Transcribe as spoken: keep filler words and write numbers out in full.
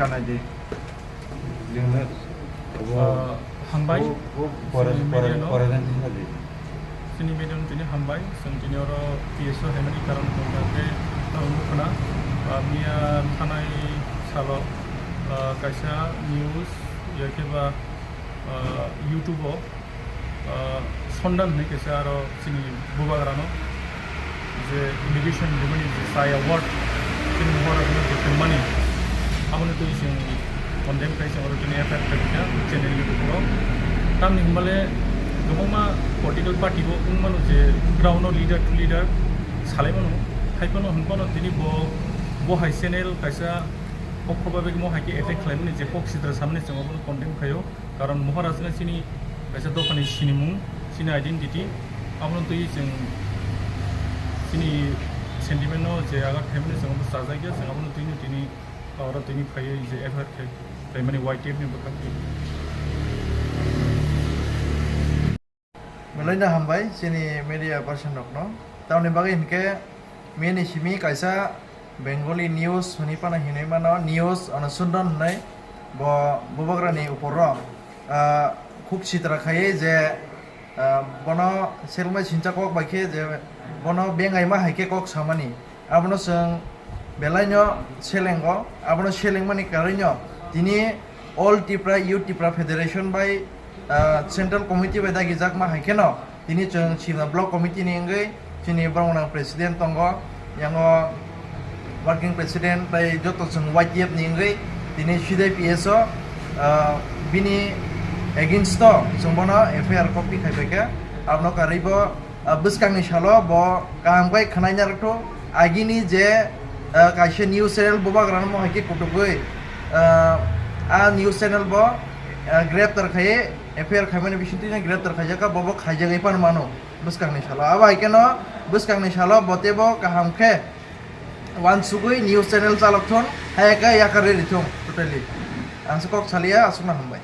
Kanai di. Jengno. Ah, hambai. Bo, bo, pore, chini pore, media no. Pore dan thina di. Chini media no tini hambai. Chwng tini oro P S O haimani karon tongkha khe, ah, wngkha na. Ah, miya thanai salo, ah, kaisa news, ya khe ba, ah, YouTube o, ah, Sondan hinwi kaisa aro chini bubagrano je elevation rimani je chaya word chini Maharajno je tongmani, aboni twi chwng condemn khai chwng oro tini F I R khaikha channel ni bukhuk o. Tamni hwnbale kwbangma political party bo wngmano je ground o leader to leader salaimano, haiphano hwnphano tini bo, bo hai channel kaisa pokho babikmo hai khe attack khlaimani je kok sitra samani chwng abono condemn khaio. Karon Maharajna chini kaisa dophani sinimung, chini identity, abono twi chwng chini sentiment no je agar khaimani chwng abo chajakya, chwng abono twino tini oro tini phaiwi je F I R khai, khaimani Y T F ni bwkhak twi. Belai no hambai chini media person rokno. Tamoni bagwi hinkhe mini simi kaisa Bengali news hwnwi phano hinwi mano, news Anusundon hwnwi bo bubagrani upor o, ah, khuk sitra khaiwi je, ah, bono selengmai sincha kok bai khe je bono bengaima hai khe kok samani. Abono chwng belai no selengo, abono selengmani karwi no tini All Tripura Youth Tripura Federation bai, ah, Central Committee bai dagijakma hai kheno tini chwng Simna Block Committee ni wngwi chini borok nang President tongo, yango Working President bai joto chwng Y T F ni wngwi tini sidai P S o, ah, bini against o chwng bono F I R copy khai pai kha. Abono karwi bo, ah, bwskangni salo bo kaham khe khwnai narwkthok. Agini je, ah, kaisa news channel bubagrano mo hai khe kutugwi, ah, a news channel bo, ah, greptar khai, F I R khaimani bisingtwi greptar khaijak kha, bo bo khaijagwi phano mano bwskangni salo. Abo hai kheno bwskangni salo bo teibo kaham khe uansugwi news channel chalok thung, hai khe yakarwi rithung totally. Ang se kok salia, aswkno hambai.